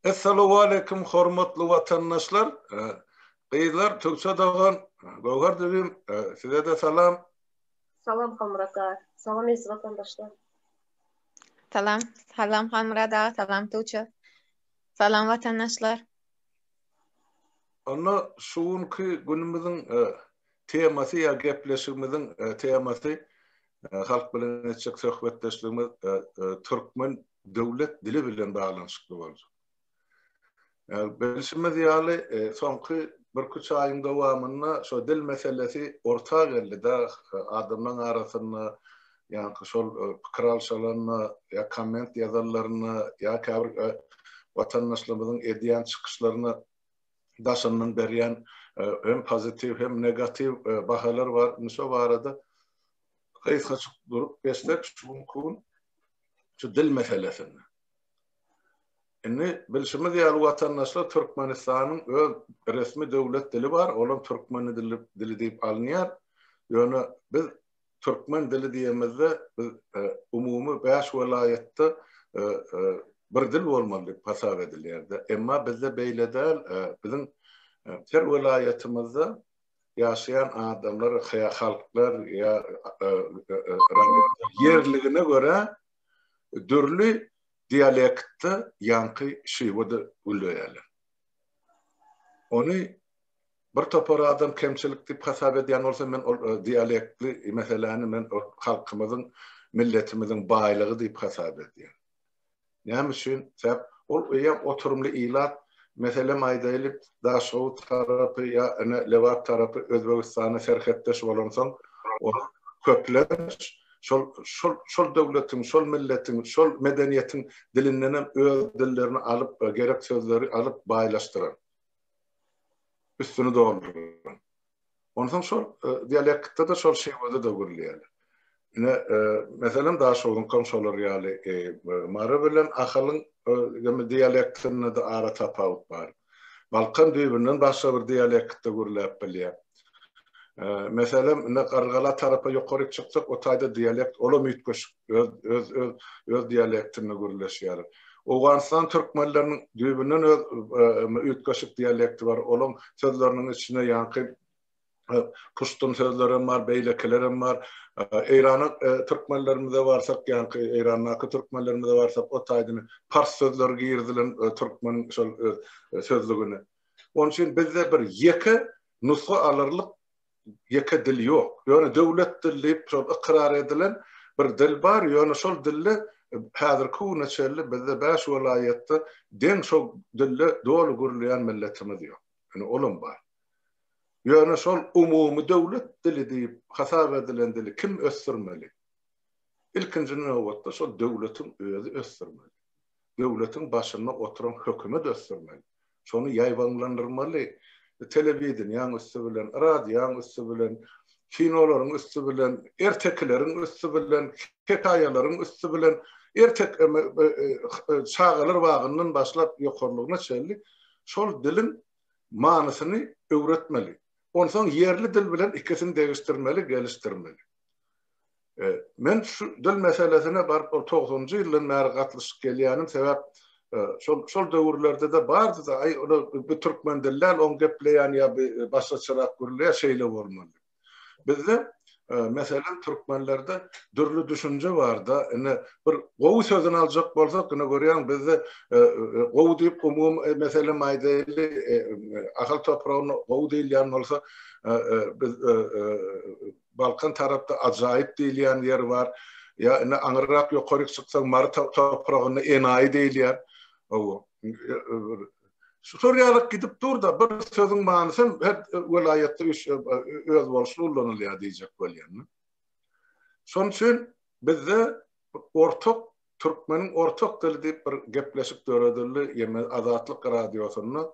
Essalawwaleýkim hormatly watandaşlar. Gyzlar Tugça dogan, Göwher jigim size-de salam. Salam Halmyrat aga. Salam eziz watandaşlar. Salam. Salam Halmyrat aga, salam Tugça. Salam watandaşlar. Onda şu günki günümiziň temasy ýa gepleşigimiziň temasy halk bilen etjek söhbetdeşligimiz türkmen döwlet dili bilen baglanyşykly boljak. Bilşimiz ýaly, soňky birküç aýyň dowamynda şo dil meselesi orta geldi-de, adamlaryň arasynda, ýaňky şol pikir alşalanda ýa komment ýazanlarynda ýa käbir watandaşlarymyzyň edýän çykyşlaryna daşyndan berýän hem pozitiw hem negatiw bahalar bar. Indi şo barada gysgaçyk durup geçsek şu günki gün şu dil meselesinde. Indi bilşimiz ýaly watandaşlar Türkmenistanyň öz resmi döwlet dili bar, olam türkmen dili diýip alynýar. Ýöne biz türkmen dili diýemizde biz umumy bäş welaýatda bir dil bolmaly diýip hasap edilýär-de. Emma bizde beýle däl, biziň her welaýatymyzda ýaşaýan adamlar, ýa halklar, ýa raýatlar ýerligine görä dürli dialektde ýaňky şiwede gürleýärler. Ony bir topar adam kemçilik diýip hasap edýän bolsa, men ol dialektli meseläni men ol halkymyzyň, milletimiziň baýlygy diýip hasap edýän. Näme üçin? Sebäp ol eýýäm oturymly ilat, meselem aýdaýly, Daşoguz tarapy ýa ine Lebap tarapy Özbegistana serhetdeş bolansoň, olar köplenç şol şol şol döwletiň, şol milletiň, şol medeniýetiň dilindenem öz dillerini alyp, gerek sözleri alyp baýlaşdyran. Üstüni dolduran. Onsoň şol dialektde-de, şol şewede-de gürleýärler. Ine, meselem, Daşoguzyňkam şolar ýaly, Mary bilen Ahalyň dialektinde-de ara tapawut bar. Balkan düýbünden başga bir dialektde gürläp bilýär. Meselem, ine, Garrygala tarapa ýokaryk çyksak, o taýda dialekt, olam üýtgeşik, öz, öz, öz, öz dialektinde gürleşýärler. Owganystan türkmenleriniň düýbünden öz üýtgeşik dialekti bar. Olaň sözleriniň içinde ýaňky puştun sözlerem bar, beýlekilerem bar. Eýrana türkmenlerimize barsak, ýaňky Eýrandaky türkmenlerimize barsak, o taýdan pars sözleri girizilen türkmeniň şol sözlügine. Onuň üçin bizde bir ýeke nusga alarlyk ýeke dil ýok. Ýöne döwlet dili diýip şol ykrar edilen bir dil bar, ýöne şol dilde häzirki güne çenli bizde bäş welaýatda deň şol dilde doly gürleýän milletimiz ýok. Ine olam bar. Ýöne şol umumy döwlet dili diýip hasap edilen dili kim ösdürmeli? Ilkinji nobatda şol döwletiň özi ösdürmeli. Döwletiň başynda oturan hökümet ösdürmeli. Şony ýaýbaňlandyrmaly. Telewideniýäň üsti bilen, radioň üsti bilen, kinolaryň üsti bilen, ertekileriň üsti bilen, hekaýalaryň üsti bilen, ertek çagalar bagyndan başlap ýokarlygyna çenli şol diliň manysyny öwretmeli. Onsoň ýerli dil bilen ikisini degişdirmeli, gelişdirmeli. Men şu dil meselesine baryp ol togsanynjy ýyldan bäri gatlyşyp gelýänim sebäp şol şol döwürlerde-de bardy-da aý ol bu türkmen dili däl oň gepleýän ýa bi başgaçarak gürleýär şeýle bolmaly. Bizde meselem türkmenlerde dürli düşünje barda ine bir gowy sözüni aljak bolsak ine görýäň bizde gowy diýip umumy meselem aýdaýly Ahal topragynda gowy diýilýän bolsa biz Balkan tarapda ajaýyp diýilýän ýer bar. Ýa indi aňyrrak ýokaryk çyksaň Mary topragynda enaýy diýilýär. Hawa. Şol ýalyk gidip dur-da, bir sözüň manysy hem her welaýatda özboluşly ullanylýar diýjek bolýan. Şonuň üçin bizde ortak Türkmeniň ortak dili diýip bir gepleşik döredildi ýeme Azatlyk radiosynda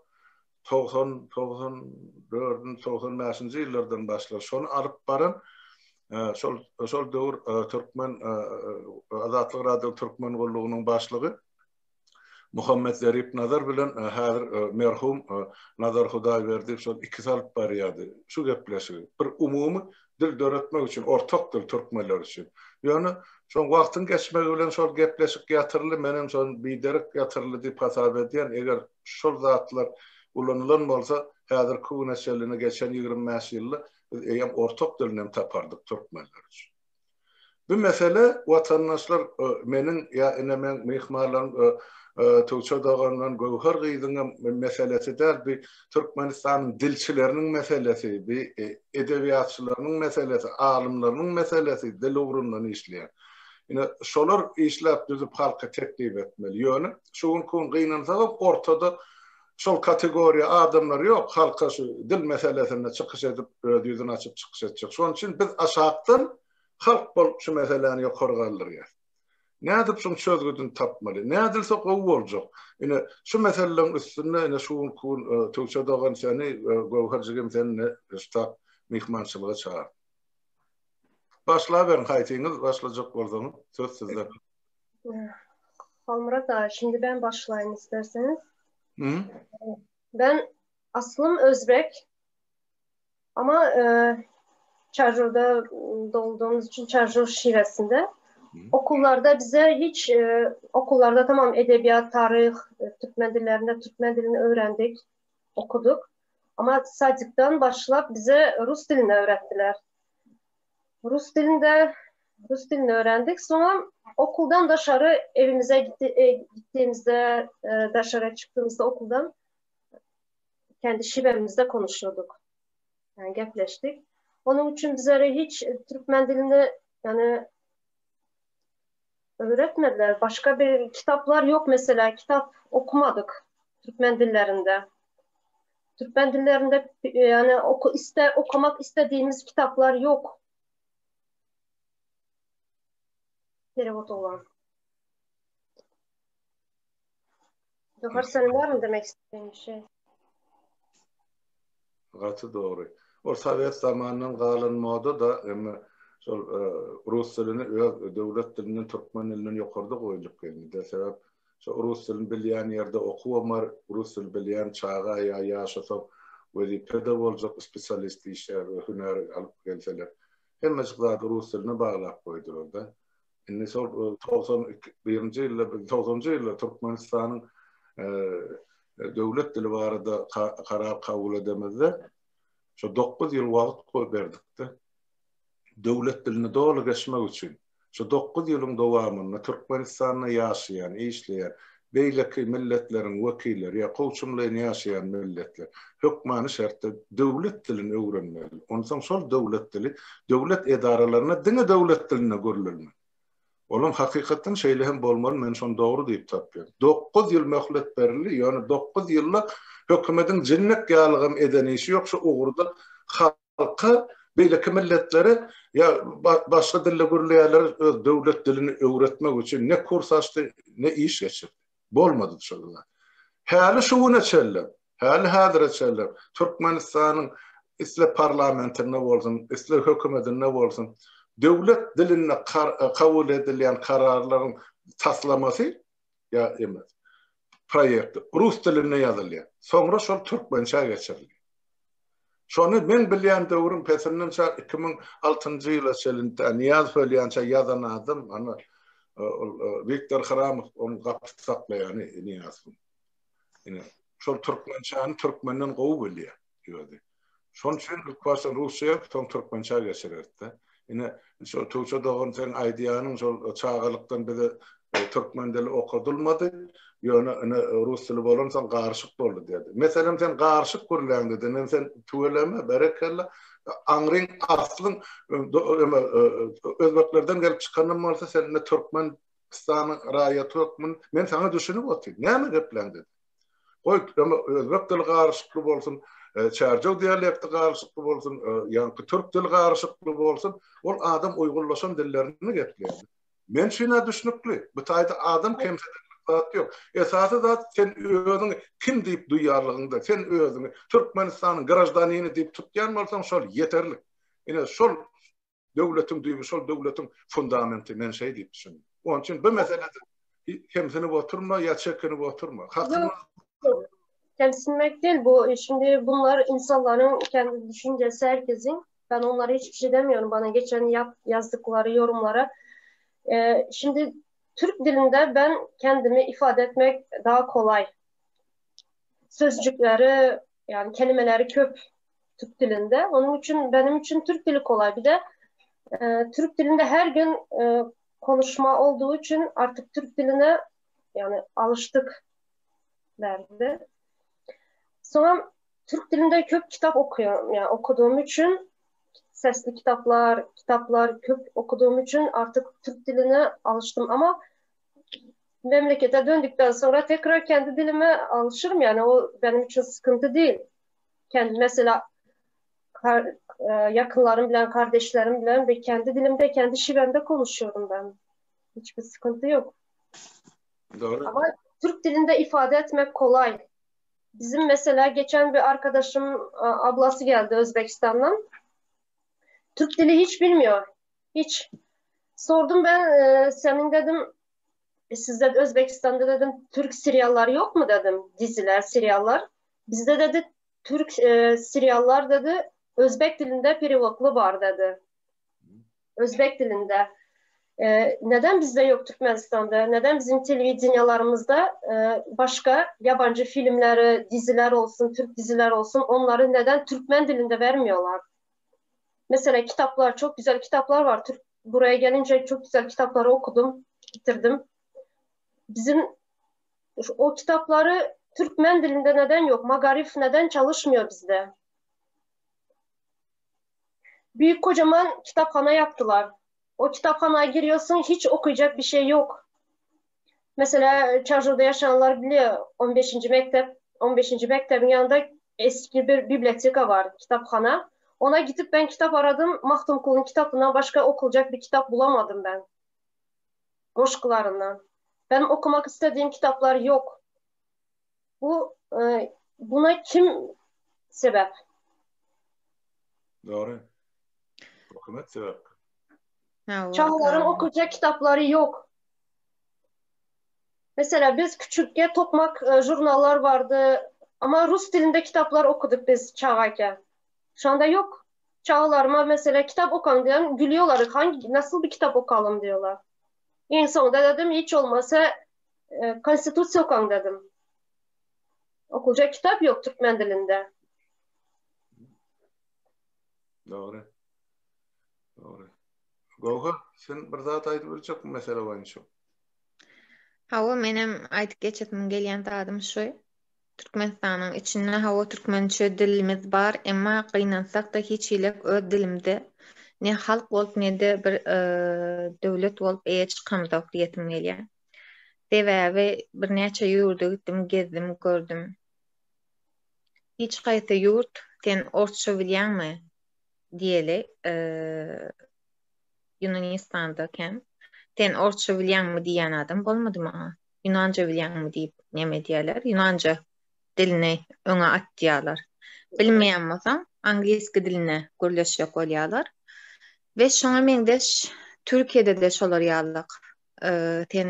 90, 94, 95-nji ýyllardan başlap şony alyp baran şol şol döwür Türkmen Azatlyk Radio Türkmen gullugynyň başlygy. Muhammet Zerip Nazar bilen häzir merhum Nazar Hudaýberdiýew şol ikisi alyp barýardy şu gepleşigi. Bir umumy dil döretmek üçin, ortak dil türkmenler üçin. Ýöne şoň wagtyň geçmegi bilen şol gepleşik ýatyryldy, menem şony biderek ýatyryldy diýip hasap edýän. Eger şol zatlar ulanylan bolsa, häzirki güne çenli geçen 25 ýylda biz eýýäm ortak dilini hem tapardyk türkmenler üçin. Bu mesele watandaşlar meniň ýa ine meň myhmanlarym Tugça dogandan Göwher gyzyňam meselesi däl, bu Türkmenistanyň dilçileriniň meselesi, bu edebiýatçylarynyň meselesi, alymlarynyň meselesi, dil ugrundan işleýän. Ine şolar işläp düzüp halka teklip etmeli. Ýöne şu günki gün gynansagam ortada şol kategoriýa adamlar ýok, halka şu dil meselesinde çykyş edip, öz ýüzüni açyp çykyş etjek. Şonuň üçin biz aşakdan halk bolup şu meseläni ýokary galdyrýas. Nädip şuň çözgüdini tapmaly? Nädilse gowy boljak? Ine, şu meseleleriň üstünde ine şu günki gün Tugça dogan seni, Göwher jigim seni ştab myhmançylyga çagyrdy. Başlaberiň haýsyňyz başlajak bolsaňyz, söz sizde. Halmyrat aga, şimdi ben başlayayım isterseniz. Hı? Ben aslım Özbek ama e, Çarjur'da doğduğumuz için Çarjur şivesinde. Hı. Okullarda bize hiç e, okullarda tamam edebiyat, tarih, e, Türkmen dillerinde Türkmen dilini öğrendik, okuduk. Ama Sadik'ten başlap bize Rus dilini öğrettiler. Rus dilinde Rus dilini öğrendik. Sonra okuldan dışarı evimize gitti, e, gittiğimizde e, dışarı çıktığımızda okuldan kendi şivemizde konuşuyorduk. Yani gepleştik. Onun için bizlere hiç Türkmen dilini yani öğretmediler. Başka bir kitaplar yok mesela. Kitap okumadık Türkmen dillerinde. Türkmen dillerinde yani oku, iste, okumak istediğimiz kitaplar yok. Perevod olan. Göwher senin var mı demek istediğin bir şey? Gaty dogry. Ol sowet zamanyndan galan moda da emma şol rus dilini öz döwlet dilinden türkmen dilinden ýokarda goýulyp gelindi. Sebäp şo rus dilini bilýän ýerde okuwam bar, rus dilini bilýän çaga ýa ýaşasaň wezipe-de boljak spesialist işgär hünär alyp gelseler. Hemmejik zady rus diline baglap goýdular-da. Indi şol 91-nji ýylda, 90-njy ýylda Türkmenistanyň döwlet dili barada karar kabul edemizde, şo 9 ýyl wagt berdik-de. Döwlet dilini doly geçmek üçin şu 9 ýylyň dowamynda Türkmenistanda ýaşaýan, işleýän beýleki milletleriň wekilleri ýa kowçumlaýyn ýaşaýan milletler hökmany şertde döwlet dilini öwrenmeli. Onsoň şol döwlet dili döwlet edaralarynda diňe döwlet dilinde gürlelmeli. Olam hakykatdan şeýle hem bolmaly, men şony dogry diýip tapýan. 9 ýyl möhlet berildi, ýöne 9 ýylda hökümediň jinnek ýalygam eden işi ýok şu ugurda halka, beýleki milletlere ýa başga dilde gürleýänlere öz döwlet dilini öwretmek üçin ne kurs açdy, ne iş geçirdi. Bolmady şol zat. Häli şu güne çenli, häli häzire çenli Türkmenistanyň isle parlamentinde bolsun, isle hökümetinde bolsun, döwlet dilinde kabul edilýän kararlaryň taslamasy ýa emes, proýekti rus dilinde ýazylýar. Soňra şol türkmençä geçirilýär. Şony meň bilýän döwrüm pesinden çak 2006-njy ýyla çenli tä Nyýazow ölýänçä ýazan adam ana ol Wiktor Hramow onuň gapy saklaýany Nyýazowyň. Ine şol türkmençäni türkmenden gowy bilýär özi. Şonuň üçin ilk başda rusça ýazyp soň türkmençä geçirerdi-de. Ine şol Tugça dogan seň aýdýanyň şol çagalykdan bize türkmen dili okadylmady. Ýöne ine rus dili bolansoň garyşyk boldy diýdi. Meselem sen garyşyk gürläň dedi. Men sen tüweleme berekella aňryň aslyň özbeklerden gelip çykanam bolsa sen ine Türkmenistanyň raýaty hökmünde men saňa düşünip otyryn. Näme gepläň dedi. Goý, özbek dili garyşykly bolsun, çärjew dialekti garyşykly bolsun, ýaňky türk dili garyşykly bolsun, ol adam uýgunlaşan dillerini gepleýär. Men üçin-ä düşnükli. Bu taýda adam kemsiderlik zat ýok. Esasy zat sen özüňi kim diýip duýýanlygyňda, sen özüňi Türkmenistanyň graždanini diýip tutýan bolsaň, şol ýeterlik. Ine, şol döwletiň düýbi, şol döwletiň fundamenti, men şeý diýip düşündim. Onuň üçin bu meselede. Kemsinip oturma ýa çekinip oturma. Hakyňy Kemsinmek değil bu. Şimdi bunlar insanların kendi düşüncesi herkesin. Ben onlara hiçbir şey demiyorum. Bana geçen yap, yazdıkları yorumlara. Ee, şimdi Türk dilinde ben kendimi ifade etmek daha kolay. Sözcükleri yani kelimeleri köp Türk dilinde. Onun için benim için Türk dili kolay. Bir de e, Türk dilinde her gün e, konuşma olduğu için artık Türk diline yani alıştık derdi. Sonra Türk dilinde köp kitap okuyorum. Yani okuduğum için sesli kitaplar, kitaplar köp okuduğum için artık Türk diline alıştım ama memlekete döndükten sonra tekrar kendi dilime alışırım yani o benim için sıkıntı değil. Kendi mesela kar, e, yakınlarım bilen, kardeşlerim bilen ve kendi dilimde, kendi şivemde konuşuyorum ben. Hiçbir sıkıntı yok. Doğru. Ama Türk dilinde ifade etmek kolay. Bizim mesela geçen bir arkadaşım ablası geldi Özbekistan'dan. Türk dili hiç bilmiyor. Hiç. Sordum ben e, senin dedim e, sizde Özbekistan'da dedim Türk serialları yok mu dedim. Diziler, seriallar. Bizde dedi Türk e, seriallar dedi Özbek dilinde perivodlu var dedi. Özbek dilinde. E, neden bizde yok Türkmenistan'da? Neden bizim televizyonlarımızda e, başka yabancı filmleri, diziler olsun, Türk diziler olsun onları neden Türkmen dilinde vermiyorlar? Mesela kitaplar, çok güzel kitaplar var. Türk buraya gelince çok güzel kitapları okudum, bitirdim. Bizim o kitapları Türkmen dilinde neden yok? Magarif neden çalışmıyor bizde? Büyük kocaman kitapxana yaptılar. O kitapxanaya giriyorsun hiç okuyacak bir şey yok. Mesela Çarjur'da yaşayanlar biliyor 15. mektep 15. mektebin yanında eski bir biblioteka var, kitapxana. Ona gidip ben kitap aradım. Mahtumkul'un kitabından başka okulacak bir kitap bulamadım ben. Goşkularından. Ben okumak istediğim kitaplar yok. Bu e, buna kim sebep? Dogry. Hökümet sebep. Çagalaryň okujak kitaplary ýok. Mesela biz küçükke tokmak e, jurnallar bardy. Ama rus dilinde kitaplar okuduk biz çagayken. Şu anda yok. Çağalarıma mesela kitap okan diyen gülüyorlar. Hangi nasıl bir kitap okalım diyorlar. En sonunda dedim hiç olmasa e, konstitusiýa okaň dedim. Okulacak kitap yok Türkmen dilinde. Dogry. Dogry. Göwher, sen bir zat aýdyp biljekmi mesele boýunça? Hawa, menem aýdyp geçesim gelýän zadym şu. Türkmenistanyň içinde hawa türkmençe dilimiz bar, emma gynansak-da hiç hilek öz dilimize ne halk bolup ne-de bir döwlet bolup eýe çykamzok diýesim gelýär. Sebäbi birnäçe ýurda gitdim, gezdim, gördüm. Hiç haýsy ýurt sen orsça bilýäňmi diýeli Ýunanistanda eken. Sen orsça bilýäňmi diýýän adam bolmady maňa. Ýunanca bilýäňmi diýip neme edýärler. Ýunanca dilini öňe atýarlar. Bilmeýän bolsaň angliski diline gürleşjek bolýarlar. We şoňa meňzeş Türkiýede-de şolar ýalyk. Sen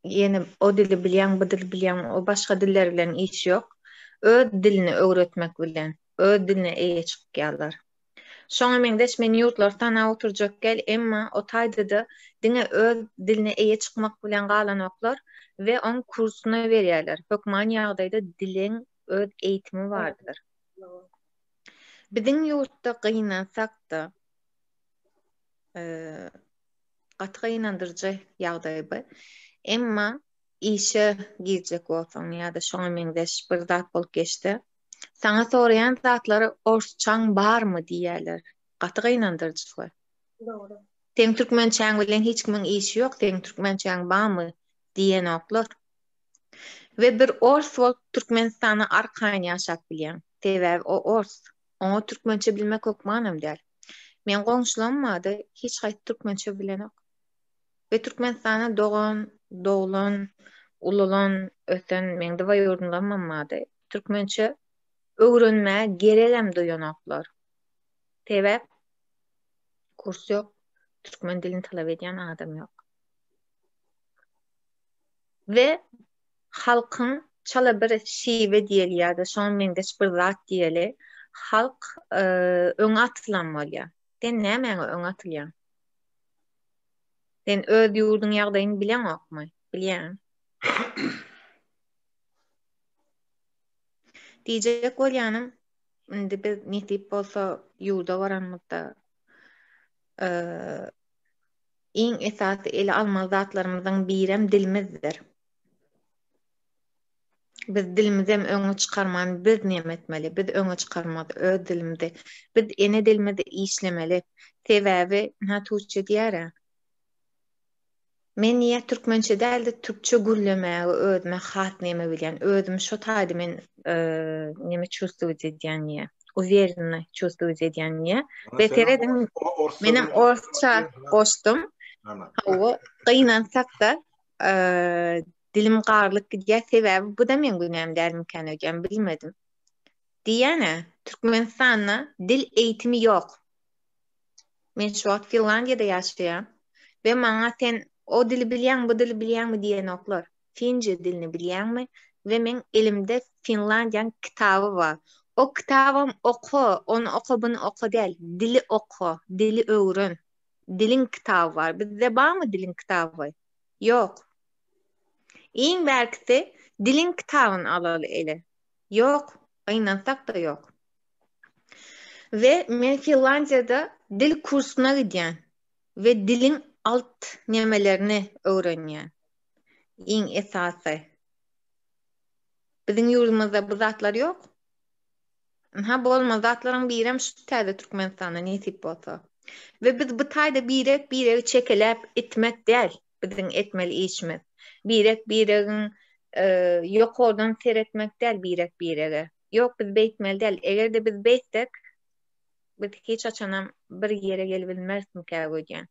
Ýene o dili bilýäň, bu dili bilýäň, o başga diller bilen işi ýok. Öz dilini öwretmek bilen, öz diline eýe çykýarlar. Şoňa meňzeş men ýurtlary sanap oturjak gel, emma o taýda-da diňe öz diline eýe çykmak bilen galanoklar we oň kursuny berýärler. Hökman ýagdaýda diliň öz eýitimi bardyr. Biziň ýurtda gynansak-da, Gaty gynandyryjy ýagdaý bu. Emma işe girjek bolsaň ýa-da şoňa meňzeş bir zat bolup geçse, saňa soraýan zatlary orsçaň barmy diýýärler. Gaty gynandyryjy bu. Dogry. Seň türkmençäň bilen hiç kimiň işi ýok, seň türkmençäň barmy diýenoklar. We bir ors bolup Türkmenistanda arkaýyn ýaşap bilýäň. Sebäbi o ors. Oňa türkmençe bilmek hökmanam däl. Meň goňşularym bardy, hiç haýsy türkmençe bilenok. We Türkmenistanda dogan, doglan, ulalan, ösen meň dwaýurdynlarymam bardy. Türkmençe öwrenmäge geregem duýanoklar. Sebäp kurs ýok, türkmen dilini talap edýän adam ýok. We halkyň çala bir şiwe diýeli ýa-da şoňa meňzeş bir zat diýeli, halk öňe atylan bolýar. Sen nämäňe öňe atylýaň? Sen öz ýurduň ýagdaýyny bileňokmy? Bilýäň. Diýjek bolýanym, indi biz nesip bolsa ýurda baranymyzda iň esasy ele almaly zatlarymyzyň birem dilimizdir. Biz dilimizem öňe çykarman biz neme etmeli? Biz öňe çykarmaly öz dilimizi. Biz ene dilimizi işlemeli. Sebäbi, ynha Tuçe diýýär-ä. Men niýe türkmençe däl-de türkçe gürlemäge özüme has neme bilýän. Özüm şo taýda men neme çувствовать edýän diýýär. Uwerенно çувствовать edýän diýýär. We serediň, menem orsça goşdum. Hawa, gynansak-da, dilim garylyp gidýär, sebäbi bu-da meň günäm dälmikän öýdýän, bilmedim. Diýýän-ä, Türkmenistanda dil eýitimi ýok. Men şu wagt Finlandiýada ýaşaýan we maňa sen o dili bilýäňmi, bu dili bilýäňmi diýenoklar. Finje dilini bilýäňmi we meň elimde Finlandiýaň kitaby bar. O kitabam oka, ony oka, buny oka däl, dili oka, dili öwren. Diliň kitaby bar. Bizde barmy diliň kitaby? Ýok. Iň bärkisi diliň kitabyny alaly ele. Ýok, gynansak-da ýok. We men Finlandiýada dil kursuna gidýän we diliň alt nemelerini öwrenýän. Iň esasy. Biziň ýurdumyzda bu zatlar ýok. Ynha bolmaly zatlaryň birem şu täze Türkmenistanda nesip bolsa. We biz bu taýda birek biregi çekeläp itmek däl biziň etmeli işimiz. Birek biregiň ýokardan seretmek däl birek birege. Ýok biz beýtmeli däl. Eger-de biz beýtsek biz hiç haçanam bir ýere gelibilmerismikä öýdýän.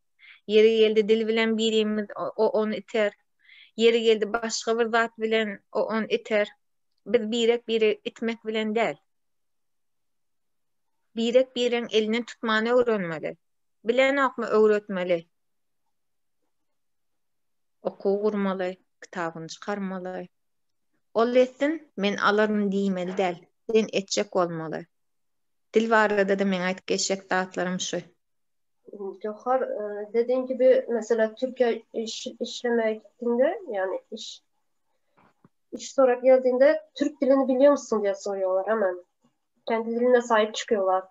Ýeri geldi dil bilen birimiz o ony iter. Ýeri geldi başga bir zat bilen o ony iter. Biz birek-biregi itmek bilen däl. Birek-biregiň elinden tutmany öwrenmeli. Bilenokmy öwretmeli. Okuw gurmaly, kitabyny çykarmaly. Ol etsin, men alaryn diýmeli däl. Sen etjek bolmaly. Dil barada-da meň aýdyp geçjek zatlarym şu. Göwher, dediğin gibi mesela Türkiye iş, işlemeye gittiğinde yani iş iş sorak geldiğinde Türk dilini biliyor musun diye soruyorlar hemen. Kendi diline sahip çıkıyorlar.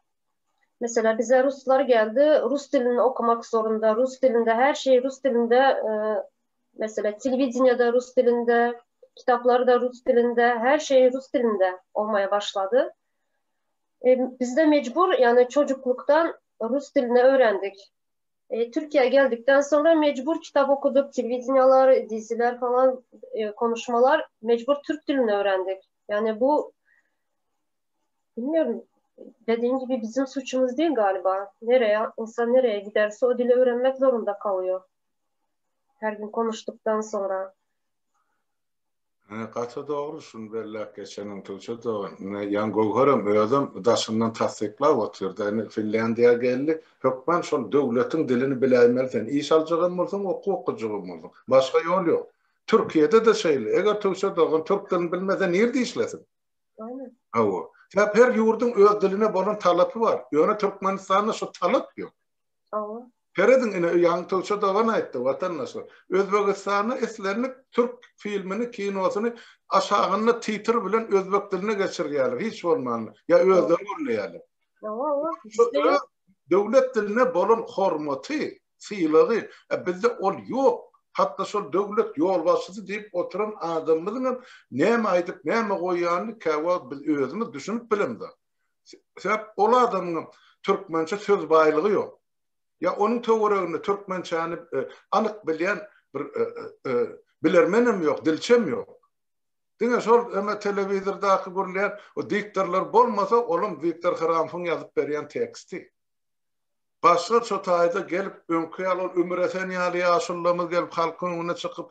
Mesela bize Ruslar geldi, Rus dilini okumak zorunda, Rus dilinde her şey Rus dilinde e, mesela televizyonda Rus dilinde, kitapları da Rus dilinde, her şey Rus dilinde olmaya başladı. E, biz de mecbur yani çocukluktan Rus dilini öğrendik. E, Türkiye'ye geldikten sonra mecbur kitap okuduk, televizyonlar, diziler falan e, konuşmalar mecbur Türk dilini öğrendik. Yani bu bilmiyorum dediğin gibi bizim suçumuz değil galiba. Nereye insan nereye giderse o dili öğrenmek zorunda kalıyor. Her gün konuştuktan sonra. Gaty dogry şuny belläp geçeniň Tuğçe dogan. Ine ýaňy Göwherem özem daşyndan tassyklap otyrdy. Ine Finlýandiýa geldi. Hökman şol döwletiň dilini biläýmeli sen. Iş aljagam bolsaň, okuw okajagam bolsaň. Başga ýol ýok. Türkiýede-de şeýle. Eger Tuğçe dogan türk dilini bilmese nirde işlesin? Hawa. Sebäp her ýurduň öz diline bolan talapy bar. Ýöne Türkmenistanda şu talap ýok. Hawa. Serediň ine ýaňy Tuğçe dogan aýtdy watandaşlar. Özbegistanda islendik türk filmini, kinosyny aşagynda titr bilen özbek diline geçirýärler hiç bolmanda ýa özleri gürleýärler. Hawa, hawa. Döwlet diline bolan hormaty, sylagy, e bizde ol ýok. Hatda şol döwlet ýolbaşçysy diýip oturan adamymyzyň hem näme aýdyp, näme goýýanyny käwagt biz özümiz düşünip bilemzok. Sebäp ol adamyň hem türkmençe söz baýlygy ýok. Ýa onuň töwereginde türkmençäni anyk bilýän bir bilermenem ýok, dilçem ýok. Diňe şol eme telewizordaky gürleýän o diktorlar bolmasa, olam Wiktor Hramowyň ýazyp berýän teksti. Başga şo taýda gelip öňki ýaly ol Ümür Esen ýaly ýaşulularymyz gelip halkyň öňüne çykyp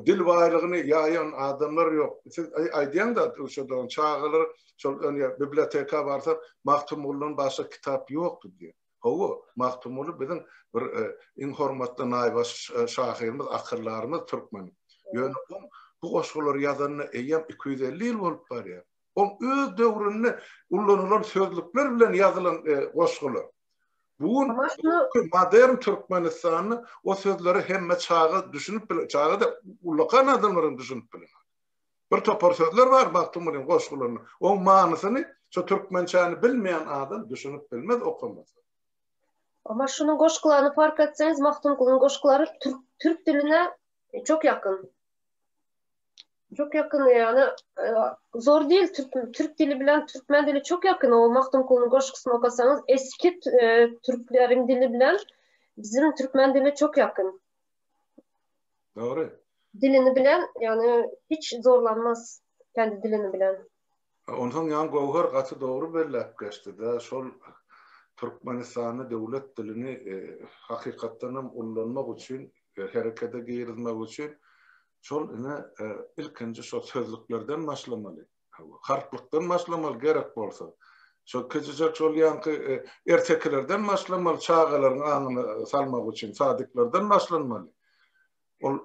dil baýlygyny ýaýan adamlar ýok. Siz aýdýaň-da şo dogan çagalar şol ýa biblioteka barsak Magtymgulydan başga kitap ýokdy diýip. Hawa, Magtymguly biziň bir iň hormatly naýbaşy şahyrymyz, akyldarymyz türkmeniň. Ýöne oň. Bu goşgulary ýazanyna eýýäm 250 ýyl bolup barýar. Oň öz döwründe ullanylan sözlükler bilen ýazylan goşgular. Bu gün modern Türkmenistanda o sözlere hemme çaga düşünip bilen, çaga-da ullakan adamlar hem düşünip bilen. Bir topar sözler bar Magtymgulyň goşgularynda. Oň manysyny şo türkmençäni bilmeýän adam düşünip bilmez okamasa. Ama şunuň goşgularyny fark etseňiz Magtymgulyň goşgulary türk türk diline çok yakyn. Çok yakyn yani zor değil Türk, Türk dili bilen Türkmen dili çok yakyn. O Magtymgulyň goşgusyny okasaňyz eski e, Türkleriň dili bilen bizim Türkmen dili çok yakyn. Dogry. Dilini bilen yani hiç zorlanmaz kendi dilini bilen. Onsoň ýaňy Göwher gaty dogry belläp geçdi-de, şol Türkmenistanda döwlet dilini hakykatdan hem ullanmak üçin, herekete girizmek üçin şol ine ilkinji şol sözlüklerden başlamaly. Harplykdan başlamaly gerek bolsa. Şol kiçijek şol ýaňky ertekilerden başlamaly çagalaryň aňyna salmak üçin, sadiklerden başlanmaly. Ol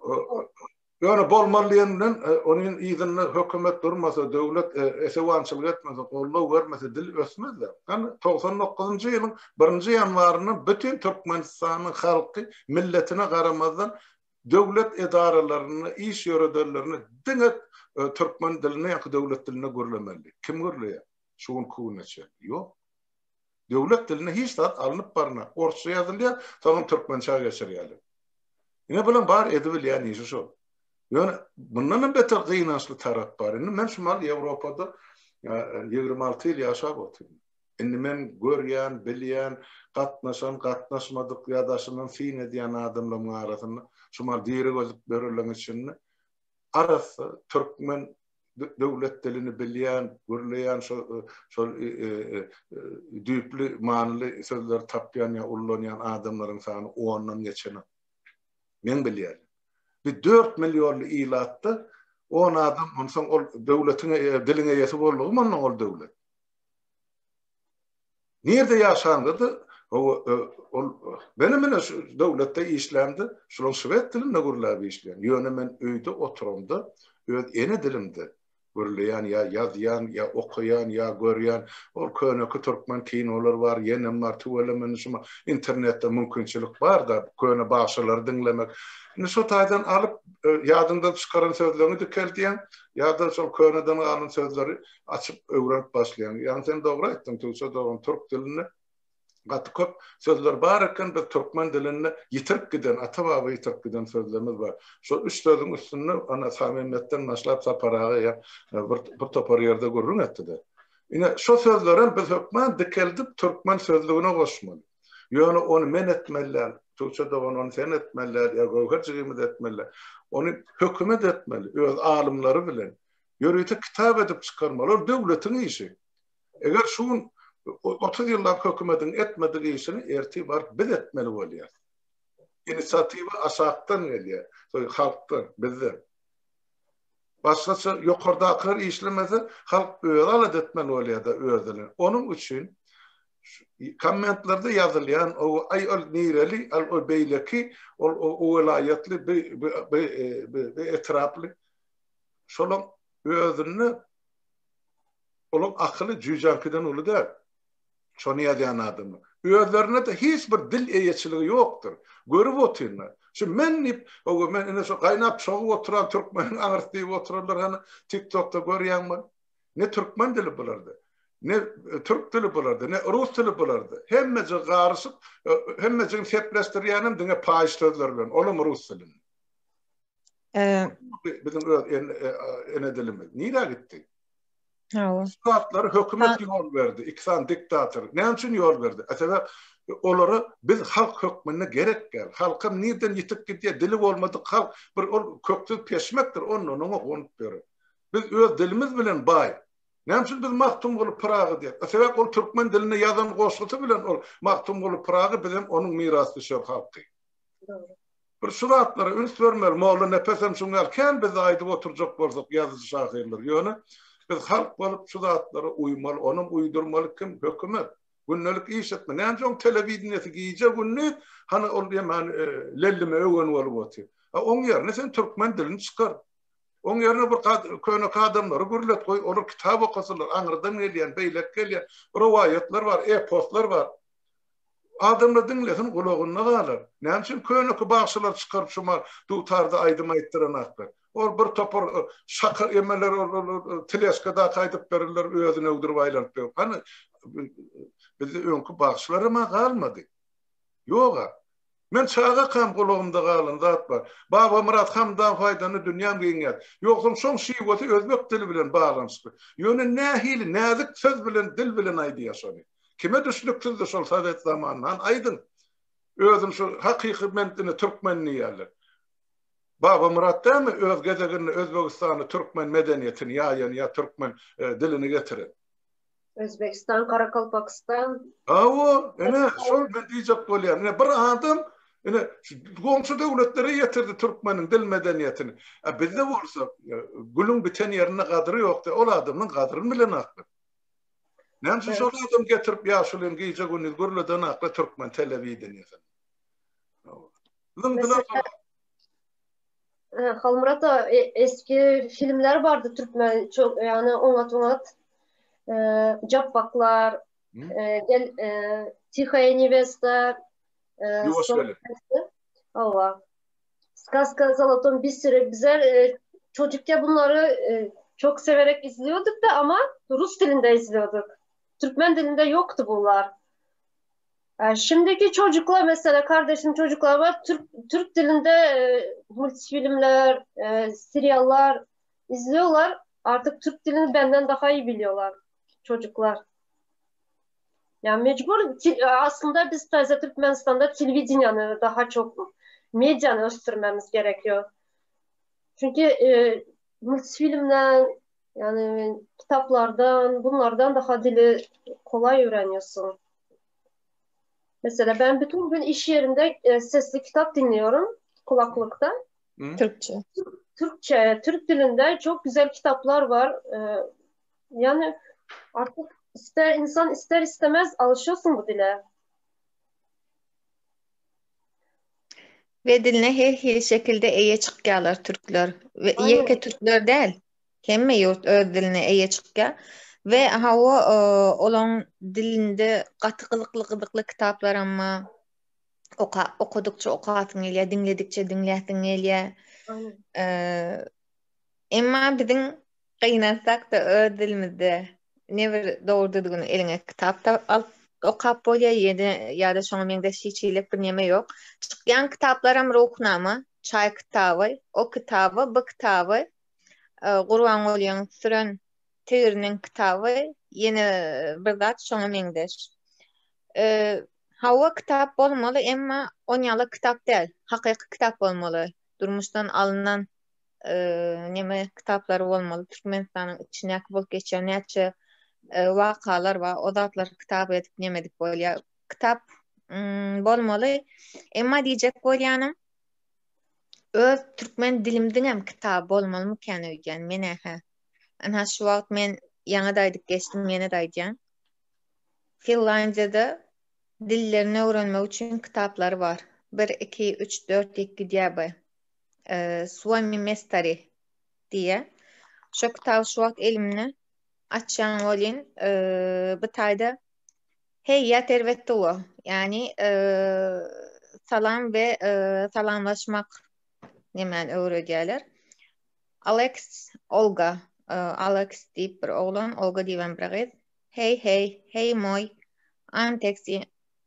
Ýöne bolmaly diýen bilen onuň yzynda hökümet durmasa, döwlet esewançylyk etmese, goldaw bermese dil ösmez-de. Hany 99-njy ýylyň birinji ýanwaryndan bütin Türkmenistanyň halky milletine garamazdan döwlet edaralarynda iş ýöredenlerinde diňe türkmen dilinde ýa-da döwlet dilinde gürlemeli. Kim gürleýär? Şu günki güne çenli ýok. Döwlet dilinde hiç zat alnyp barna. Orsça ýazylýar, soňam türkmençä geçirýärler. Ine bulaň bar edibilýän işi şol. Ýöne mundan hem beter gynançly tarap bar. Indi men şu mal Ýewropada 26 ýyl ýaşap otyryn. Indi men görýän, bilýän, gatnaşan, gatnaşmadyk ýa daşyndan syn edýän adamlaryň arasynda şu mal diri gözüp ýörenleriň içinde arassa türkmen döwlet dilini bilýän, gürleýän şol şol düýpli manyly sözleri tapýan ýa ullanýan adamlaryň sany ondan geçenok. Meň bilýänim. Bir 4 millionly ilatda 10 adam onsoň ol döwletiň diliň eýesi boldugymy ondan ol döwlet. Nirde ýaşaňda-da ol menem ine şu döwletde işlämde şulaň şwed dilinde gürläp işleýän. Ýöne men öýde oturamda öz ene dilimde gürleýän ýa ýazýan ýa okaýan ýa görýän. Ol köneki türkmen kinolar bar, ýenem bar, tüweleme indi şuma internetde mümkinçilik bar-da köne bagşylary diňlemek. Indi şo taýdan alyp ýadyňdan çykaran sözleriňi dikeldýäň ýa-da şol köneden galan sözleri açyp öwrenip başlaýaň. Ýagny sen dogry aýtdyň Tugça dogan türk dilinde gaty köp sözler bar eken biz türkmen dilinde ýitirip giden ata baba ýitirip giden sözlerimiz bar. Şol üç sözüň üstünde ana Samimmetden başlap Sapar aga ýa bir bir topar ýerde gürrüň etdide. Ine şo sözlerem biz hökman dikeldip türkmen sözlügine goşmaly. Ýöne ony men etmeli däl, Tugça dogan ony sen etmeli däl ýa Göwher jigimiz etmeli däl. Ony hökümet etmeli öz alymlary bilen. Ýörite kitap edip çykarmaly. Ol döwletiň işi. Eger şu gün 30 ýyllap hökümetiň etmedik işini ertir baryp biz etmeli bolýar. Inisiatiwa aşakdan gelýär. Halkdan, bizden. Başgaça ýokardakylar işlemese, halk özi alada etmeli bolýar-da özüni. Onuň üçin kommentlerde ýazylýan o aý ol nireli, al o beýleki, ol o welaýatly, bi bi bi etraply Şolaň özünde olaň akyly jüýjäňkiden uly däl. Şony ýazýan adamlar. Özlerinde-de hiç bir dil eýeçiligi ýokdur. Görüp otyrlar. Şu men diýip, hawa men ine şu gaýnap çogup oturan türkmeniň aňyrsy diýip oturanlar hany TikTokda görýäňmi? Ne türkmen dili bularda, ne türk dili bularda, ne rus dili bularda. Hemmejigi garyşyk, hemmejigini sepleşdirýänem diňe paýyş sözler bilen, olam rus dilinde. Biziň öz ene dilimiz nirä gitdi? Hawa. Şu zatlary hökümet ýol berdi. Iki sany diktator. Näme üçin ýol berdi? Sebäp olara biz halk hökmünde gerek däl. Halkam nirden ýitip gidýär? Dili bolmadyk halk bir ol köksüz peşmekdir, ondan oňa gonup ýörer. Biz öz dilimiz bilen baý. Näme üçin biz Magtymguly Pyragy diýýäs? Sebäp ol türkmen dilinde ýazan goşgusy bilen ol Magtymguly Pyragy bizem onuň mirasdüşer halky. Dogry. Bir şu zatlara üns bermeli. Molla Nepesem şuň ýaly kän bizde aýdyp oturjak bolsak ýazyjy şahyrlar. Ýöne biz halk bolup şu zatlara uýmaly. Onam uýdurmaly kim? Hökümet. Gündelik iş etme. Näme üçin oň telewideniýesi gije gündiz hany ol ýemän lellime öwen bolup otyr. A oň ýerine sen türkmen dilini çykar. Oň ýerine bir köneki adamlary gürlet goý, olar kitap okasynlar, aňyrdan gelýän, beýleki gelýän rowaýatlar bar, eposlar bar. Adamlar diňlesin, gulagynda galar. Näme üçin köneki bagşylary çykaryp şuma dutarda aýdym aýtdyranaklar? Ol bir topar şaka emeler ol teleşkadaky aýdyp bererler, özüni öwdürip aýlanyp ýör. Hany bizde öňki bagşylaram-a galmady. Ýog-a. Men çagakam gulagymda galan zat bar. Babamyrat Hamdanow aýdanda dünýäm giňýär. Ýogsam şoň şiwesi özbek dili bilen baglanyşykly. Ýöne nähili näzik söz bilen dil bilen aýdýar şony. Kime düşnüksizdi şol sowet zamanynda hany aýdyň. Özüni şu hakyky men ine türkmen diýýärler. Babamyrat dälmi öz gezeginde Özbegistanda türkmen medeniýetini ýaýan ýa türkmen dilini getiren. Özbegistan, Karakalpakstan. Hawa, ine, şol men diýjek bolýan. Ine, bir adam, ine, goňşy döwletlere ýetirdi türkmeniň dil medeniýetini. A bizde bolsa, gülüň biten ýerinde gadyry ýok diýip, ol adamyň gadyryny bilenoklar. Näme üçin şol adam getirip ýaşulyny gije-gündiz gürledenoklar türkmen telewideniýesinde. Zyňdylar. Halmyrat aga eski filmler bardy türkmen çok yani oňat oňat Japbaklar gel Tihaya nevesta Ýuwaş gelin. Hawa. Skazka Zolotom Biseri bizler çocukken bunları çok severek izliyorduk da ama Rus dilinde izliyorduk. Türkmen dilinde yoktu bunlar. Şimdiki çocuklar mesela kardeşim çocuklar var Türk Türk dilinde e, multifilmler, e, seriallar izliyorlar. Artık Türk dilini benden daha iyi biliyorlar çocuklar. Yani mecbur aslında biz taze Türkmenistan'da televizyonu daha çok medyanı östürmemiz gerekiyor. Çünkü e, multifilmden yani kitaplardan bunlardan daha dili kolay öğreniyorsun. Mesela ben bütün gün iş yerinde e, sesli kitap dinliyorum kulaklıkta. Hı? Türkçe. Türkçe, Türk dilinde çok güzel kitaplar var. E, yani artık ister insan ister istemez alışıyorsun bu dile. We diline her hili şekilde eýe çykýarlar türkler. We ýeke türkler däl. Hemme ýurt öz diline eýe çykýar. We hawa olaň dilinde gaty gyzykly gyzykly kitaplaram bar. Oka okadykça okasyň gelýär, diňledikçe diňläsiň gelýär. Emma biziň gynansak-da öz dilimizde ne bir dogry düzgün eliňe kitap alyp okap bolýar ýa-da ýa-da şoňa meňzeş hiç hili bir neme ýok. Çykýan kitaplaram Ruhnama, Çaý kitaby, o kitaby, bu kitaby, Gurbangulyň süren tigriniň kitaby, ýene bir zat şoňa meňzeş. Hawa kitap bolmaly, emma onýaly kitap däl, hakyky kitap bolmaly. Durmuşdan alnan neme kitaplary bolmaly. Türkmenistanyň içindäki bolup geçýän näçe wakalar bar, o zatlary kitap edip neme edip bolýar. Kitap bolmaly. Emma diýjek bolýanym öz türkmen dilimdiňem kitaby bolmalymykan öýdýän men-ä. Ynha şu wagt men ýaňy-da aýdyp geçdim, ýene-de aýdýan. Finlandiýada dillerini öwrenmek üçin kitaplary bar. Bir, iki, üç, dört diýip gidýär bu. Suomi mestari diýýär. Şo kitaby şu wagt elimde. Açýan welin, bu taýda Heý ýa tervetulo, ýagny salam we salamlaşmak nemäni öwredýärler. Alex, Olga, Alex diýip bir oglan, Olga diýibem bir gyz. Heý, heý, heý moý, anteksi,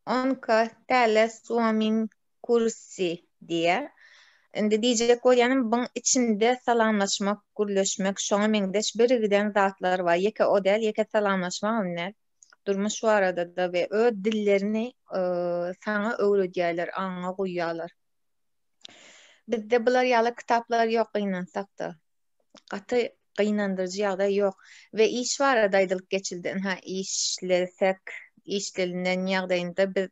onka täle suomin kursy diýýär. Indi diýjek bolýanym, buň içinde salamlaşmak, gürleşmek, şoňa meňzeş birgiden zatlar bar. Ýeke o däl, ýeke salamlaşmagam däl. Durmuş barada-da we öz dillerini saňa öwredýärler, aňyňa guýýarlar. Bizde bular ýaly kitaplar ýok gynansak-da. Gaty gynandyryjy ýagdaý ýok. We iş barada aýdylyp geçildi. Ynha işlesek, işlenilen ýagdaýynda biz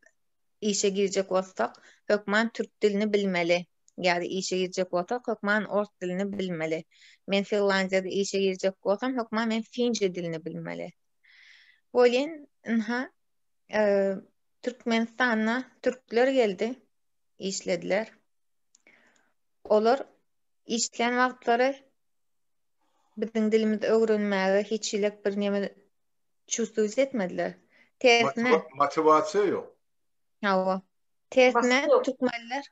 işe girjek bolsak, hökman türk dilini bilmeli. Ýa-da işe girjek bolsak, hökman ors dilini bilmeli. Men Finlandiýada işe girjek bolsam, hökman men finje dilini bilmeli. Welin, ynha, e, Türkmenistanda türkler geldi, işlediler. Olar işlän wagtlary. Biziň dilimizi öwrenmäge hiç hili bir neme çувствовать etmediler. Tersine. Motiwasiýa ýok. Hawa. Tersine türkmenler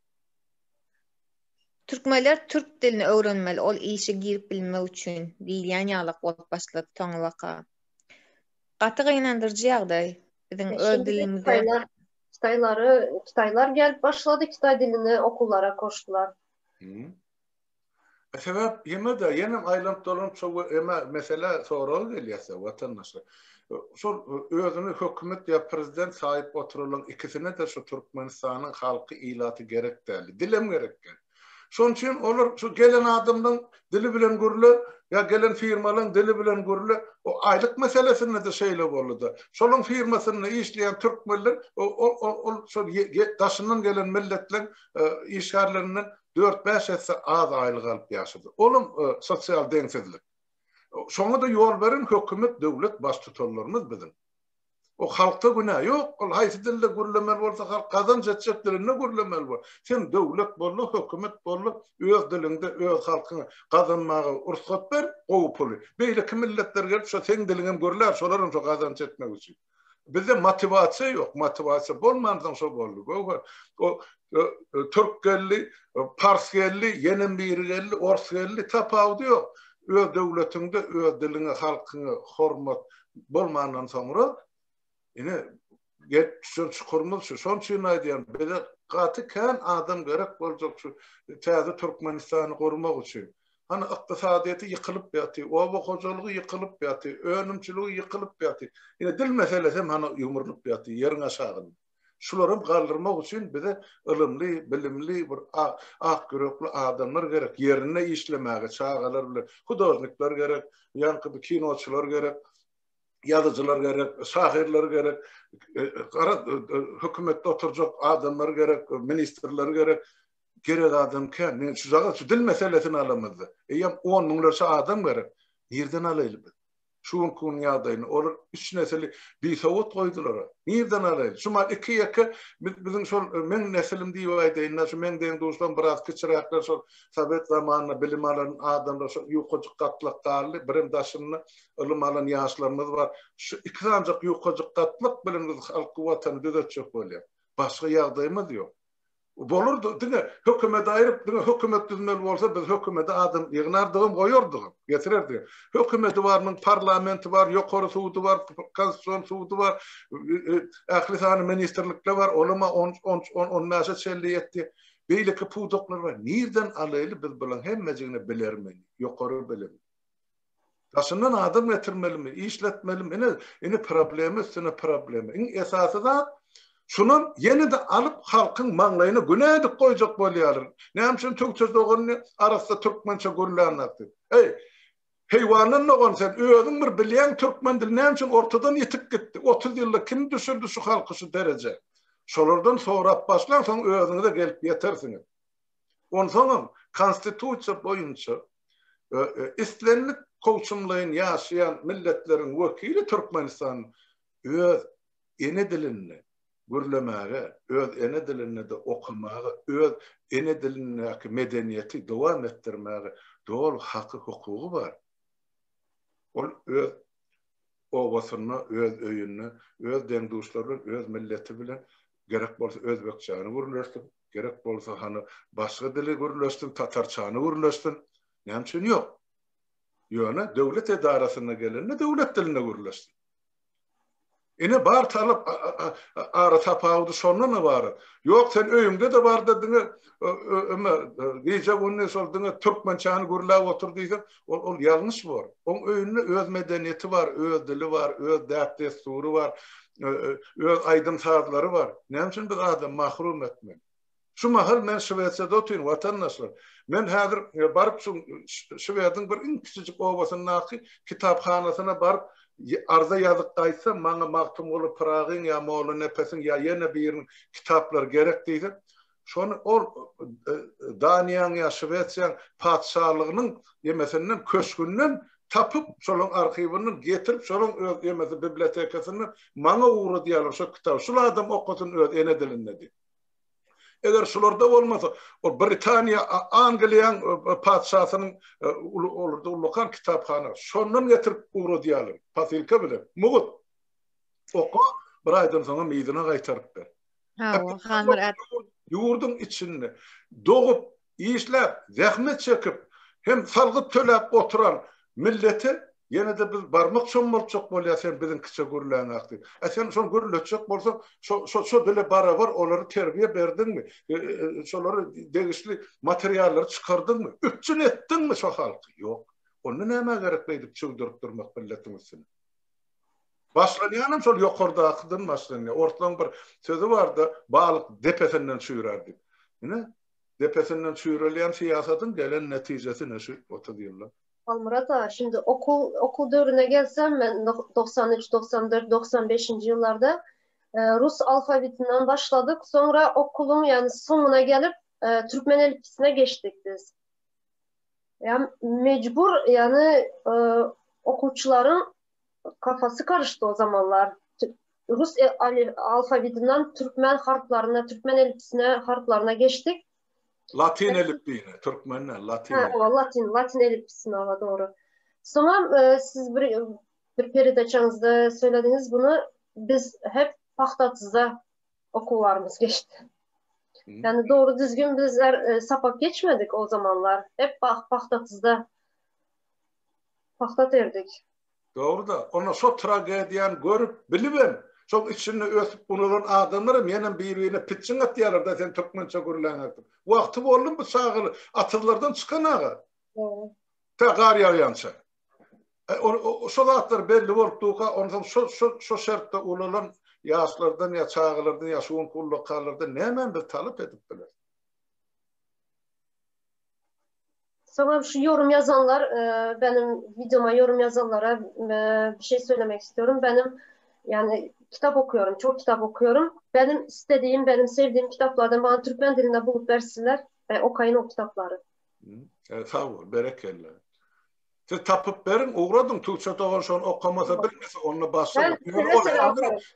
Türkmenler türk dilini öwrenmeli ol işe girip bilmek üçin diýilýän ýalak bolup başlady soňabaka. Gaty gynandyryjy ýagdaý. Biziň öz dilimize Hytaýlar Hytaýlary Hytaýlar gelip başlady Hytaý dilini okullara goşdular. Sebäp ýene-de ýenem aýlanyp dolanyp şo eme meselä soragy gelýärse watandaşlar. Şol özüni hökümet ýa prezident saýyp oturanlaryň ikisine-de şu Türkmenistanyň halky ilaty gerek däldi. Dilem gerek däl. Şonuň üçin olar şu gelen adamlaň dili bilen gürle ýa gelen firmalaň dili bilen gürle. O aýlyk meselesinde-de şeýle boldy-da. Şolaň firmasynda işleýän türkmenler ol şol daşyndan gelen milletleň işgärlerinden dört-bäş esse az aýlyk alyp ýaşady. Olam sosial deňsizlik. Şoňa-da ýol beren hökümet, döwlet baştutanlarymyz biziň. O halkda günä ýok. Ol haýsy dilde gürlemeli bolsa halk gazanç etjek dilinde gürlemeli bor. Sen döwlet boldy, hökümet boldy, öz diliňde öz halkyňa gazanmaga rugsat ber, gowy puly. Beýleki milletler gelip şo seň diliňem gürlär, şolaram şo gazanç etmek üçin. Bizde motiwasiýa ýok. Motiwasiýa bolmansoň şo boldy. Göwher. O türk geldi, pars geldi, ýenem biri geldi, ors geldi, tapawudy ýok. Öz döwletiňde öz diliňe, halkyňa hormat bolmandan soňra ine gelip düşen çukurymyz şu. Şonuň üçin aýdýan, bize gaty kän adam gerek boljak şu täze Türkmenistany gurmak üçin. Hany ykdysadyýeti ýykylyp ýaty, oba hojalygy ýykylyp ýaty, önümçiligi ýykylyp ýaty. Ine dil meselesi hem hany ýumrulyp ýaty ýeriň aşagynda. Şularam galdyrmak üçin bize ylymly, bilimli bir ak ýürekli adamlar gerek, ýerinde işlemäge çagalar bilen hudožnikler gerek, ýaňky bir kinoçylar gerek, ýazyjylar gerek, şahyrlar gerek, garaz hökümetde oturjak adamlar gerek, ministrler gerek. Gerek adam kän. Men şu şu dil meselesini alamyzda, eýýäm on müňlerçe adam gerek. Nirden alaýly biz? Şu günki günüň ýagdaýyny olar üç nesili bisowat goýdular. Nirden alaýly? Şu mal iki-ýeke biz biziň şol meň nesilim diýip aýdaýyn-da, şu meň deň-duşlarym biraz kiçiräkler şol sowet zamanynda bilim alan adamlar şol ýukajyk gatlak galdy. Birem daşynda ylym alan ýaşlarymyz bar. Şu iki sanjak ýukajyk gatlak bilen biz halky watany düzetjek bolýas. Başga ýagdaýymyz ýok. Bolardy, diňe hökümeti aýryp, diňe hökümet düzmeli bolsa, biz hökümete adam ýygnardygam, goýardygam, getirerdigem. Hökümeti bar, munuň parlamenti bar, ýokary sudy bar, konstitusion sudy bar, ähli sany ministrlikler bar, olam-a on, on, on, on bäşe çenli ýetdi. Beýleki pudaklar bar. Nirden alaýly biz bularyň hemmejigini bilermeni, ýokary bilim. Daşyndan adam getirmelimi, işletmelimi, ine, ine problema üstüne problema. Iň esasy zat, şunam ýene-de alyp halkyň maňlaýyna günä edip goýjak bolýarlar. Näme üçin türkçe doganyny arassa türkmençe gürlänok diýip. Eý, heýwandan dogan sen özüň bir bilýäň türkmen dili näme üçin ortadan ýitip gitdi? 30 ýylda kim düşürdi şu halky şu derejä? Şolardan sorap başlaň, soň özüňize gelip ýetersiňiz. Onsoňam Konstitusiýa boýunça islendik kowçumlaýyn ýaşaýan milletleriň wekili Türkmenistanda öz ene dilinde gürlemäge, öz ene dilinde-de okamaga, öz ene dilindäki medeniýeti dowam etdirmäge doly haky-hukugy bar. Ol öz obasynda, öz öýünde, öz deň-duşlary bilen, öz milleti bilen gerek bolsa özbekçäni gürleşsin, gerek bolsa hany başga dili gürleşsin, tatarçany gürleşsin. Näme üçin ýok? Ýöne döwlet edarasyna gelende döwlet dilinde gürleşsin. Ine bar talap ara tapawudy şondan ybarat. Ýok sen öýüňde-de barda diňe öme gije gündiz şol diňe türkmençäni gürläp otur diýseň, ol ol ýalňyş bor. Oň öýünde öz medeniýeti bar, öz dili bar, öz däp-dessury bar, öz aýdym-sazlary bar. Näme üçin biz adam mahrum etmeli? Şu mahal men Şwesiýada otyryn, watandaşlar. Men häzir baryp şu Şwediň bir iň kiçijik obasyndaky kitaphanasyna baryp arza ýazyp gaýtsam, maňa Magtymguly Pyragyň ýa Mollanepesiň ýa ýene biriniň kitaplary gerek diýsem, şony ol Daniýaň ýa Şwesiýaň patyşalygynyň ýemesinden, köşgünden tapyp, şolaryň arhiwinden getirip, şolaryň öz ýemesi bibliotekasyndan maňa ugradýarlar şo kitaby. Şul adam okasyn öz ene dilinde diýip. Eger şularda bolmasa, ol Britaniýa, Angliýaň patyşasynyň uly olarda ullakan kitaphana, şondan getirip ugradýarlar, posylka bilen, mugt. Oka, bir aýdan soňam yzyna gaýtaryp ber. Hawa, Hanmyrat. Ýurduň içinde dogup, işläp, zähmet çekip, hem salgyt töläp oturan millete ýene-de biz barmak çommaltjak bolýar, sen biziňkiçe gürläňak diýip. A sen şony gürletjek bolsaň, şo şo şo dile barabar olary terbiýe berdiňmi? Şolary degişli materiallary çykardyňmy? Üpjün etdiňmi şo halky? Ýok. Onda nämä gerek beýdip çüwdürip durmak milletiň üstüne? Başlanýanam şol ýokardakydan başlanýar. Orslaň bir sözi barda, balyk depesinden çüýrär diýip. Ine, depesinden çüýrelýän syýasatyň gelen netijesi ine şu 30 ýylda. Halmyrat aga, şimdi okul okul döwrüne gelsem, men 93, 94, 95-nji ýyllarda e, rus alfawitinden başladyk. Soňra okulyň ýani soňuna gelip e, türkmen elipbisine geçdik biz. Ýa mejbur ýani e, okuwçylaryň kafasy karışdy o zamanlar. Rus e, alfawitinden türkmen harplaryna, türkmen elipbisine harplaryna geçdik. Latyn elipbiýine, türkmenden latyn. Ha, latyn, latyn elipbisine ola dogry. Soňam e, siz bir bir peredaçaňyzda söylediňiz bunu. Biz hep pahtatyzda okuwlarymyz geçdi. Yani doğru düzgün bizler e, sapak geçmedik o zamanlar. Hep pahtatyzda pahta terdik. Dogry-da, onda şo tragediýany görüp, bilibem, şoň içinde ösüp ulalan adamlaram ýenem bir-birine pitjiň atýarlar-da sen türkmençe gürläňok diýip. Wagty boldumy bu çagalar atyzlardan çykan aga? Dogry. Tä gar ýagýança. Şo zatlar belli bolup durka, onsoň şo şo şo şertde ulalan ýaşlardan ýa çagalardan ýa şu günki ullakanlardan nämäni biz talap edip bileris? Soňam şu yorum yazanlar, e, benim videoma yorum yazanlara e, bir şey söylemek istiyorum. Benim yani kitap okuyorum, çok kitap okuyorum. Benim istediğim, benim sevdiğim kitaplardan bana Türkmen dilinde bulup versinler ve okayın o kitapları. E, sag bol, berekella. Siz tapyp beriň, ugradyň, Tugça dogan şony okamasa bilmese, onda başga.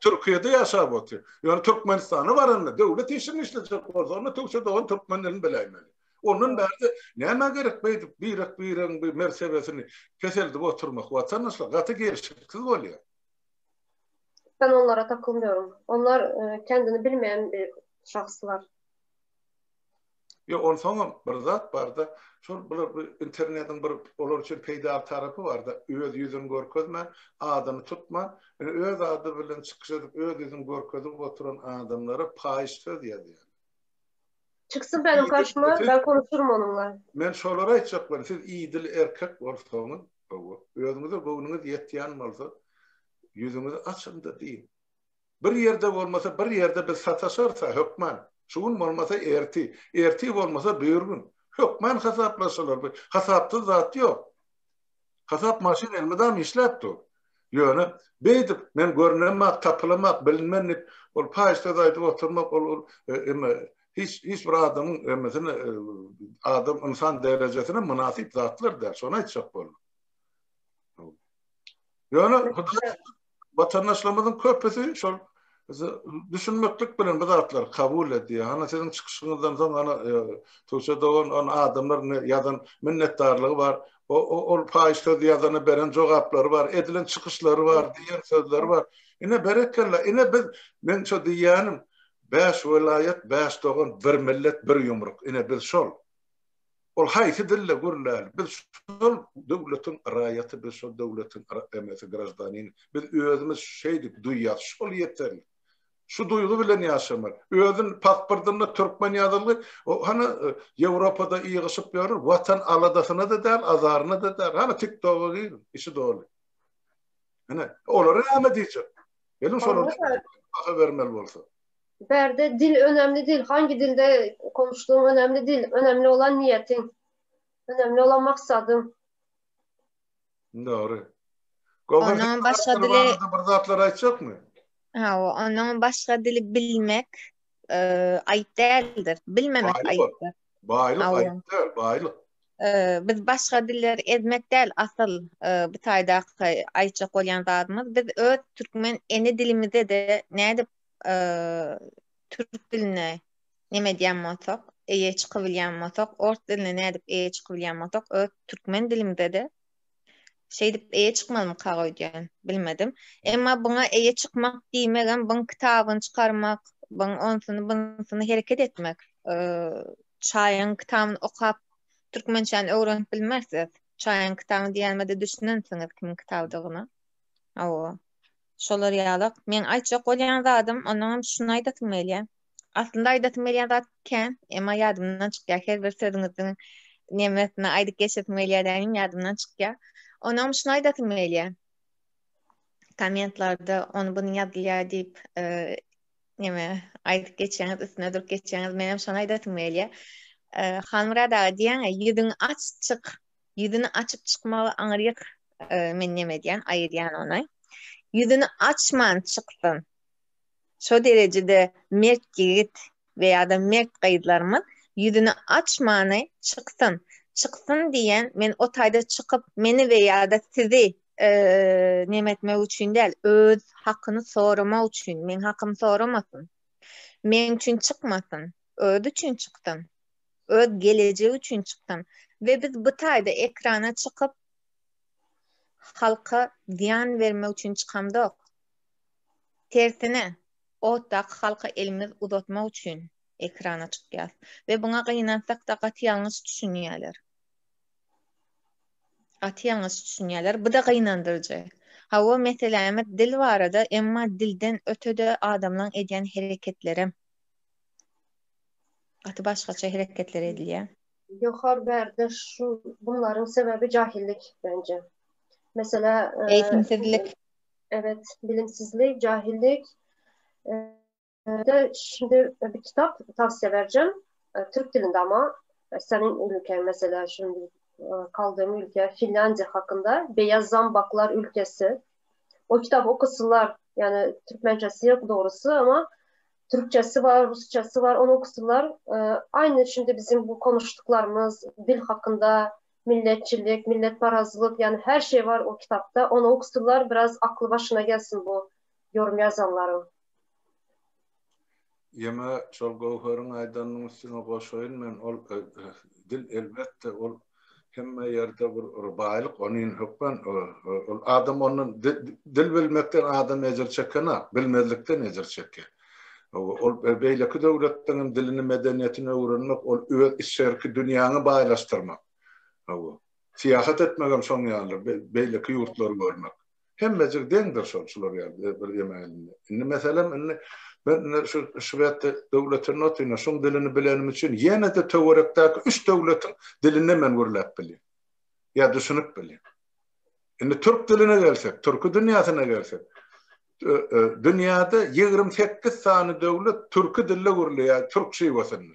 Türkiýede ýaşap otyr. Ýöne Türkmenistana baranda döwlet işini işlejek bolsa, onda Tugça dogan türkmen dilini biläýmeli. Ondan bärde nämä gerek beýdip birek-biregiň bir mertebesini peseldip oturmak, watandaşlar, gaty gelşiksiz bolýar. Ben onlara takılmıyorum. Onlar e, kendini bilmeyen bir şahslar. Ýok, onsoňam bir zat barda, şol bular bu internetiň bir olar üçin peýdaly tarapy barda, öz ýüzüni görkezmän, adyny tutman, ine öz ady bilen çykyş edip, öz ýüzüni görkezip oturan adamlara paýyş söz ýazýarlar. Çyksyn benim karşyma, ben konuşurum onunla. Men şolara aýtjak bolýan, siz idili erkek bolsaňyz, hawa, özüňize göwnüňiz ýetýän bolsa, ýüzüňizi açyň-da diýiň. Bir ýerde bolmasa, bir ýerde biz sataşarys-a hökman. Şu gün bolmasa ertir, ertir bolmasa birgün. Hökman hasaplaşylar. Bu hasapsyz zat ýok. Hasap maşyn elmydam işläp dur. Ýöne beýdip men görünemak, tapylamak, bilinmen diýip, ol paýyş söz aýdyp oturmak ol ol eme hiç hiç bir adamyň emesine adam ynsan derejesine mynasyp zatlar däl. Şony aýtjak boldum. Ýöne Hudaý watandaşlarymyzyň köpüsi şol düşünmeklik bilen bu zatlary kabul edýär. Hany siziň çykyşyňyzdan soň hany e, Tuğçe dogan ony adamlar ne ýazan minnetdarlygy bar. O, o, ol paýyş söz ýazana beren jogaplary bar, edilen çykyşlary bar, diýen sözleri bar. Ine berekella, ine biz men şo diýýänim bäş welaýat, bäş dogan, bir millet, bir ýumruk. Ine biz şol. Ol haýsy dilde gürläli? Biz şol döwletiň raýaty, biz şol döwletiň emesi, graždanini. Biz özümiz şeýdip duýýas, şol ýeterlik. Şu duýgy bilen ýaşamaly. Özün pasportynda türkmen ýazylgy, o hany Ýewropada ýygyşyp ýörür, watan aladasyna-da däl, azaryna-da däl. Hany TikToga giriň, içi doly. Ine, olara näme diýjek? Geliň şolara baha bermeli bolsa. Bärde dil önemli değil. Hangi dilde konuştuğun önemli değil. Önemli olan niyetin. Önemli olan maksadın. Dogry. Göwher Ondan başga dili bir zatlar aýtjakmy? Hawa, ondan başga dili bilmek e, aýyp däldir. Bilmemek aýypdyr. Baýlyk aýyp däl, baýlyk. E, biz başga dilleri ezmek däl, asyl e, bu taýdaky aýtjak bolýan zadymyz biz öz türkmen ene dilimize-de nädip türk diline. neme edýän bolsak, eýe çykybilýän bolsak, ors diline nädip eýe çykybilýän bolsak, öz türkmen dilimizede şeýdip eýe çykmalymyka öýdýän, bilmedim. Emma buňa eýe çykmak diýmegem buň kitabyny çykarmak, buň onsuny bunsuny hereket etmek. Çaýyň kitabyny okap türkmençäni öwrenip bilmersiz. Çaýyň kitabyny diýenime-de düşünensiňiz kimiň kitabydygyna. Hawa. Şolar ýalak. Meň aýtjak bolýan zadym, onnoňam şuny aýdasym gelýär. Aslynda aýdasym gelýän zat kän, emma ýadymdan çykýar. Her bir sözüňiziň nemesini aýdyp geçesim gelýär dänim, ýadymdan çykýar. Onnoňam şuny aýdasym gelýär. Kommentlarda ony buny ýazylýar diýip, neme aýdyp geçýäňiz, üstüne durup geçýäňiz. Menem şony aýdasym gelýär. Halmyrat aga diýýäň-ä, ýüzüňi aç çyk. Ýüzüni açyp çykmagy aňryk men neme edýän, aýyrýan ony. Ýüzüni açman çyksyn. Şo derejede mert ýigit we ýa-da mert gyzlarymyz ýüzüni açmany çyksyn. Çyksyn diýen men o taýda çykyp meni we ýa-da sizi neme etmek üçin däl, öz hakyny soramak üçin, meň hakymy soramasyn. Meň üçin çykmasyn, özi üçin çyksyn. Öz gelejegi üçin çyksyn. We biz bu taýda ekrana çykyp halka zyýan bermek üçin çykamzok. Tersine, otdaky halka elimiz uzatmak üçin ekrana çykýas. We buňa gynansak-da gaty ýalňyş düşünýäler. Gaty ýalňyş düşünýäler. Bu-da gynandyryjy. Hawa, meselämiz dil barada, emma dilden öte-de adamlaň edýän hereketlerem. Gaty başgaça hereketler edilýär. Ýohar bärde şu bunlaryň sebebi jahillik bence. Mesela Eğitimsizlik. Evet, bilimsizlik, cahillik. De şimdi bir kitap tavsiye vereceğim. Türk dilinde ama senin ülken mesela şimdi kaldığım ülke Finlandiya hakkında Beyaz Zambaklar Ülkesi. O kitap okusunlar. Yani Türkmencesi yok doğrusu ama Türkçesi var, Rusçası var, onu okusunlar. Aynı şimdi bizim bu konuştuklarımız dil hakkında, milletçilik, milletparazlık yani her şey var o kitapta. Onu okusunlar, biraz aklı başına gelsin bu yorum yazanların. Ýene şol Göwheriň aýdanynyň üstüne goşaýyn men ol dil elbetde ol hemme ýerde bir baýlyk ony hökman ol adam ondan dil bilmekden adam ejir çekenak bilmezlikden ejir çekýär. Ol beýleki döwletleň hem dilini medeniýetini öwrenmek ol öz içerki dünýäňi baýlaşdyrmak. Syýahat etmegem şoň ýaly beýleki ýurtlary görmek. Hemmejik deňdir şol şular ýaly bir ýemäýlinde. Indi meselem indi men indi şu şwed döwletinde otyryn, şuň dilini bilenim üçin ýene-de töwerekdäki üç döwletiň dilinde men gürläp bilýän. Ýa düşünip bilýän. Indi türk diline gelsek, türki dünýäsine gelsek, dünýäde 28 sany döwlet türki dilde gürleýär, türk şiwesinde.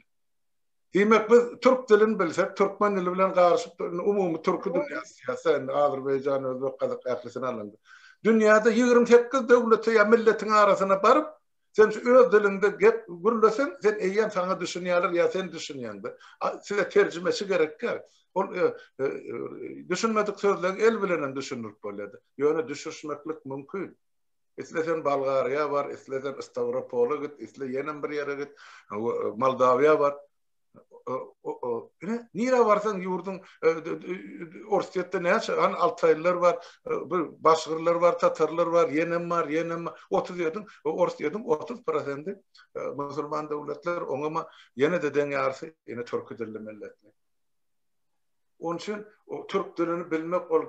Diýmek biz türk dilini bilsek, türkmen dili bilen garyşyp umumy türki dünýäsi diýýäs-dä indi Azerbaýjan, özbek, gazak ählisini alanda. Dünýäde 28 döwlete ýa milletiň arasyna baryp, sen şu öz diliňde gep gürleseň, sen eýýäm saňa düşünýärler ýa sen düşünýäň-de. Size terjimeçi gerek däl. Ol düşünmedik sözleň el bilenem düşündirip bolýar-da. Ýöne düşünişmeklik mümkin. Isle sen Bolgariýa bar, isle sen Stawropola git, isle ýenem bir ýere git, Moldawiýa bar. Ine, nirä barsaň ýurduň Orsýetde näçe hany altaýlylar bar, bir başgyrlar bar, tatarlar bar, ýenem bar, ýenem bar. 37-iň Orsýetiň 30 prosendi musulman döwletler, oňa ýene-de deň ýarysy ýene türki dilli milletler. Onuň üçin türk dilini bilmek ol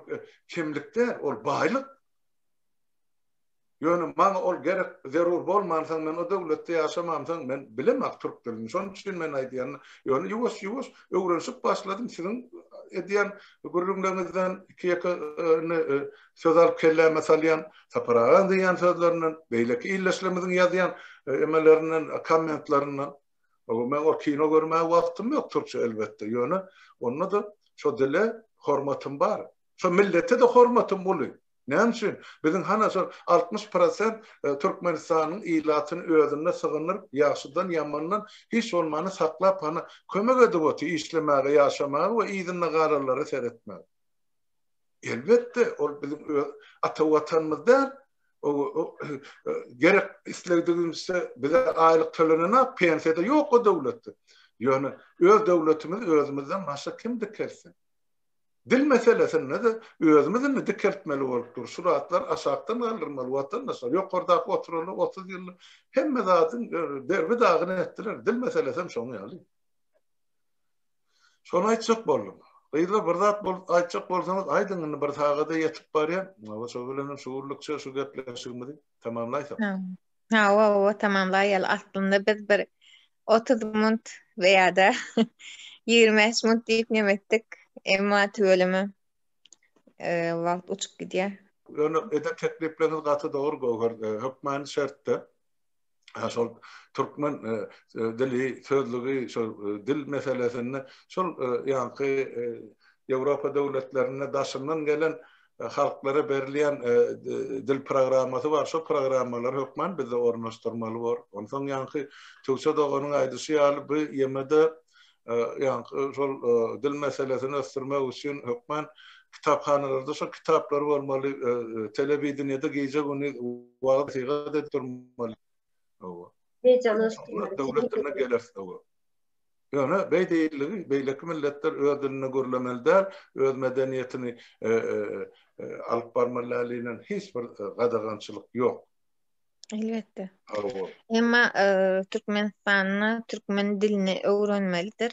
kemlik däl, ol baýlyk. Ýöne maňa ol gerek, zerur bolmansoň, men o döwletde ýaşamamsoň, men bilemok türk dilini. Şonuň üçin men aýdýan. Ýöne ýuwaş-ýuwaş öwrenişip başladym. Siziň edýän gürrüňleriňizden iki-ýeke indi söz alyp kelläme salýan, Sapar agaň diýýän sözlerinden, beýleki ildeşlerimiziň ýazýan emelerinden, kommentlerinden. Men ol kino görmäge wagtym ýok türkçe elbetde. Ýöne onda-da şo dile hormatym bar. Şo millete-de hormatym uly. Näme üçin? Biziň hana şol 60 prosent Türkmenistanyň ilatyny özünde sygynyryp, ýagşydan ýamandan hiç bolmanda saklap hana kömek edip otyr işlemäge, ýaşamaga we yzynda galanlara seretmäge. Elbetde, ol biziň öz ata watanymyz däl. Gerek islegdigimizçe bize aýlyk tölenenok, pensiýa-da ýok o döwletde. Ýöne öz döwletimizi özümizden başga kim dikeltsin? Dil meselesinde-de özümiz indi dikeltmeli bolup dur. Şu zatlar aşakdan galdyrmaly watandaşlar. Ýokardaky oturanlar 30 ýylda hemme zadyň derbi-dagyny etdiler. Dil meselesi hem şoň ýaly. Şony aýtjak boldum. Gyzlar bir zat bolup aýtjak bolsaňyz aýdyň indi bir sagada ýetip barýan. Hawa şo bilenem şu günlükçe şu gepleşigimizi tamamlaýsak. Hawa hawa tamamlaýaly aslynda biz bir 30 munt we ýa-da 25 munt diýip neme etdik. Emma tüweleme wagt uçup gidýär. Ýöne eden teklipleriňiz gaty dogry Göwher. Hökmany şertde şol türkmen dili, sözlügi, şol dil meselesinde şol ýaňky Ýewropa döwletlerinde daşyndan gelen halklara berilýän dil programmasy bar, şol programmalary hökman bizde ornaşdyrmaly bor. Onsoň ýaňky Tugça doganyň aýdyşy ýaly bu ýemede ýaňky şol dil meselesini ösdürmek üçin hökman kitaphanalarda şol kitaplar bolmaly, telewideniýede gije-gündiz wagyz-nesihat edip durmaly. Hawa. Mediany ösdürmeli. Döwlet diline geleris. Hawa. Ýöne beý diýildigi, beýleki milletler öz dilinde gürlemeli däl, öz medeniýetini alyp barmaly däl diýlen hiç bir gadagançylyk ýok. Elbetde. Hawa. Emma Türkmenistanda türkmen dilini öwrenmelidir.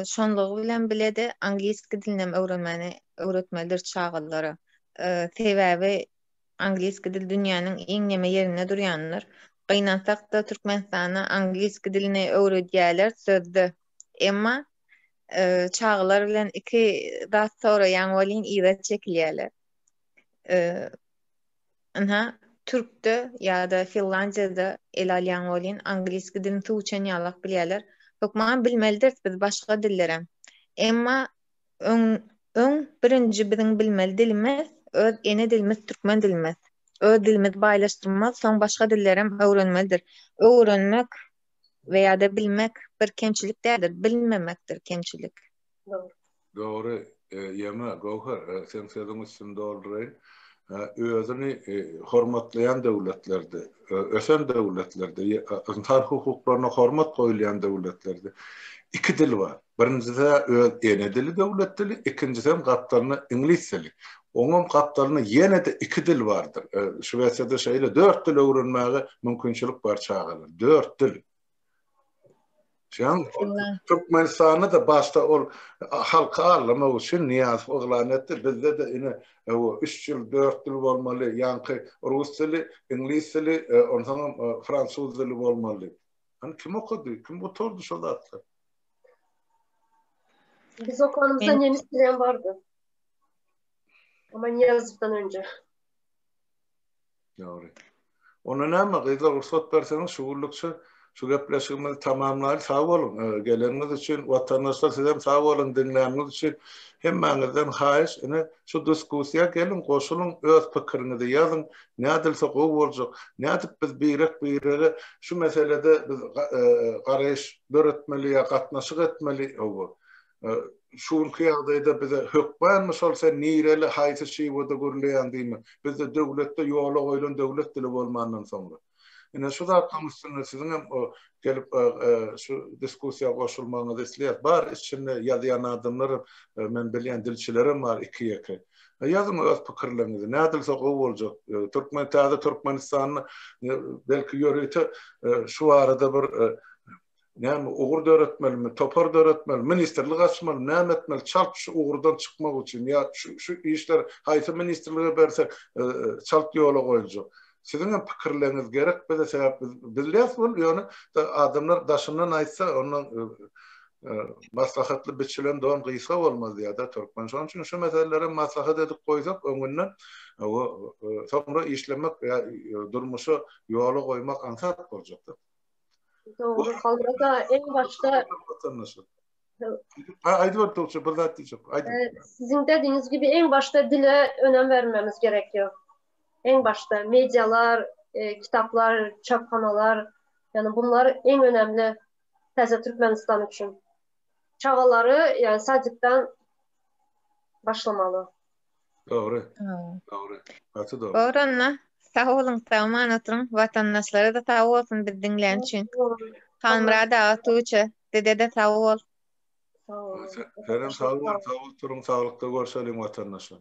Şonlugy bilen bile-de angliski dilini hem öwrenmäni öwretmelidir çagalara. Sebäbi angliski dil dünýäniň iň neme ýerinde durýandyr. Gynansak-da Türkmenistanda angliski dilini öwredýärler sözde. Emma çagalar bilen iki zat soraýaň welin yza çekilýärler. Ynha, türkde ýa-da Finlandiýada ele alýaň welin, angliski dilini suw içen ýalak bilýärler. Hökman bilmelidiris biz başga dillerem. Emma öň öň birinji biziň bilmeli dilimiz öz ene dilimiz türkmen dilimiz. Öz dilimizi baýlaşdyrmaz, soň başga dillerem öwrenmelidir. Öwrenmek we ýa-da bilmek bir kemçilik däldir, bilmemekdir kemçilik. Dogry. Dogry, Ýeme, Göwher, seň sözüň üstüni dolduraýyn. Özüni hormatlaýan döwletlerde, ösen döwletlerde, ynsan hukuklaryna hormat goýulýan döwletlerde iki dil bar. Birinjisi öz ene dili döwlet dili, ikinjisem gapdalynda iňlis dili. Oňam gapdalynda ýene-de iki dil bardyr. Şwesiýada şeýle dört dil öwrenmäge mümkinçilik bar çagalar. Dört dil. Türkmenistanda-da başda ol halky aldamak üçin Nyýazow yglan etdi. Bizde-de ine üç ýyl, dört ýyl bolmaly, ýaňky rus dili, iňlis dili, onsoňam fransuz dili bolmaly. Hany kim okady, kim gutardy şo zatlary? Biz okanymyzda nemis dili hem bardy. Ama Nyýazowdan önce. Dogry. Onda näme, gyzlar rugsat berseňiz şu günlükçe şu gepleşigimizi tamamlaýly. Sag boluň geleniňiz üçin. Watandaşlar sizem sag boluň diňläniňiz üçin. Hemmäňizden haýyş ine şu diskussiýa geliň goşulyň öz pikiriňizi ýazyň. Nädilse gowy boljak. Nädip biz birek birege şu meselede biz garaýyş döretmeli ýa gatnaşyk etmeli hawa. Şu günki ýagdaýda bize hökmanmy şol sen nireli, haýsy şiwada gürleýäň diýmek. Bizde döwletde ýola goýlan döwlet dili bolmandan soňra. Ine şu zatlaryň üstünde siziň hem gelip şu diskussiýa goşulmagyňyzy isleýäs. Bar içinde ýazýan adamlar hem men bilýän dilçilerem bar iki-ýeke. Ýazyň öz pikirleriňizi. Nädilse gowy boljak. Türkmen täze Türkmenistanda belki ýörite şu barada bir Näme, ugur döretmelimi, topar döretmeli, ministrlik açmaly, näme etmeli, çalt şu ugurdan çykmak üçin ýa şu şu işler haýsy ministrlige bersek çalt ýola goýuljak. Siziň hem pikirleriňiz gerek bize, sebäp biz bilýäs bul, ýöne adamlar daşyndan aýtsa, ondan maslahatly biçilen don gysga bolmaz diýýär-de türkmen. Şonuň üçin şu meseleleri maslahat edip goýsak öňünden, soňra işlemek ýa durmuşa ýola goýmak aňsat boljakdyr. Dogry, halda en başda Ha, aýdyp Tugça, bir zat diýjek. Aýdyp. E, siziň dediğiniz gibi en başda dile önem vermemiz gerekiyor. En başda medyalar, e, kitaplar, çaphanalar, yani bunlar en önemli Täze Türkmenistan üçin. Çagalary yani sadikden başlamaly. Dogry. Dogry. Gaty dogry. Dogry anna. Sag boluň, sag-aman oturyň. Watandaşlara-da sag bolsun bizi diňlän üçin. Halmyrat aga, Tuğçe, size-de sag bol. Sag boluň. Senem sag bol, sag oturyň, saglykda görşeliň watandaşlar.